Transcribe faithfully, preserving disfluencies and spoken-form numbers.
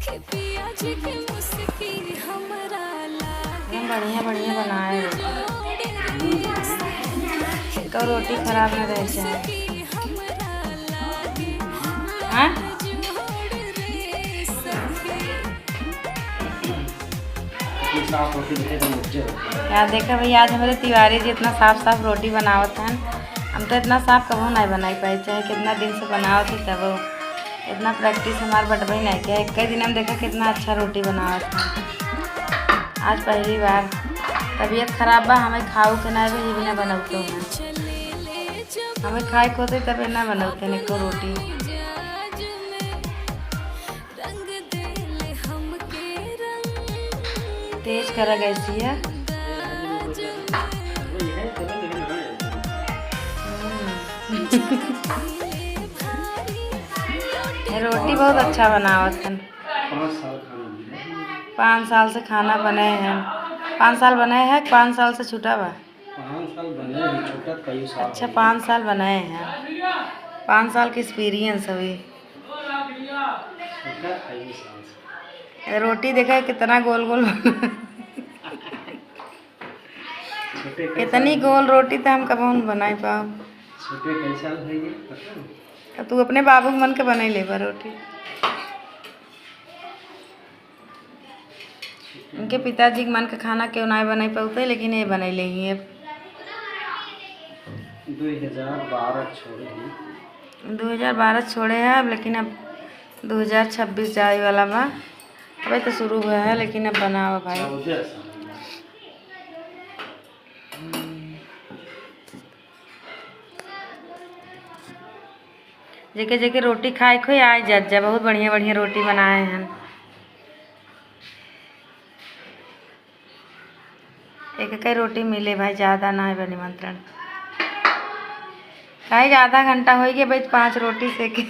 एकदम बढ़िया बढ़िया बनाए हो। एक रोटी खराब न रह जाए। हाँ? या देखा भैया, आज हमरे तिवारी जी इतना साफ साफ रोटी बनावत हन। हम तो इतना साफ कबहूँ नाहीं बनाई पाई, चाहे कितना दिन से बनावत ही, तबो इतना practice हमार बटबई नाहीं किया। एक ही दिन हम देखा कितना अच्छा रोटी बनावत हन। आज पहली बार तबीयत खराब बा, हमें खाऊ के नाहीं बा, ये बिना बनौतो हैं। हमें खाए के होते तबे ना बनौते हैं एको रोटी। तेज करा गैसिया। हम्म। ये रोटी बहुत अच्छा बनावत हन। पाँच साल से खाना बने हैं। पाँच साल बने हैं, पाँच साल से छूटा बा। पाँच साल बने हैं, छूटत कई साल अच्छा, हो गए। पाँच साल बनाए हैं। पाँच साल के experience हवे। छूटत कई साल से। रोटी देखा कितना गोल गोल बना। छोटे कई कितनी साल गोल रोटी तो हम कबहूँ न बनाई पाओ। छोटे कई साल हो गए, पता नहीं। अब तू अपने बाबू मन के बनाई लेबा रोटी। इनके पिताजी के मन के खाना केहू नाहीं बनाई पाउते, लेकिन ये बनाई ले ही अब। दो हज़ार बारह छोड़े हैं। दो हज़ार बारह छोड़े हैं अब, लेकिन अब दो हज़ार छब्बीस जाए वाला बा। अबे तो शुरू हुआ है, लेकिन अब बनावा भाई। चौदह साल। जेके जेके रोटी खाए के होई, आइ जात जा, बहुत बढ़िया बढ़िया रोटी बनाए हैं। एक एक रोटी मिले भाई, ज्यादा ना है निमंत्रण, काहे कि आधा घंटा होइ गया भाई, पाँच रोटी सेके।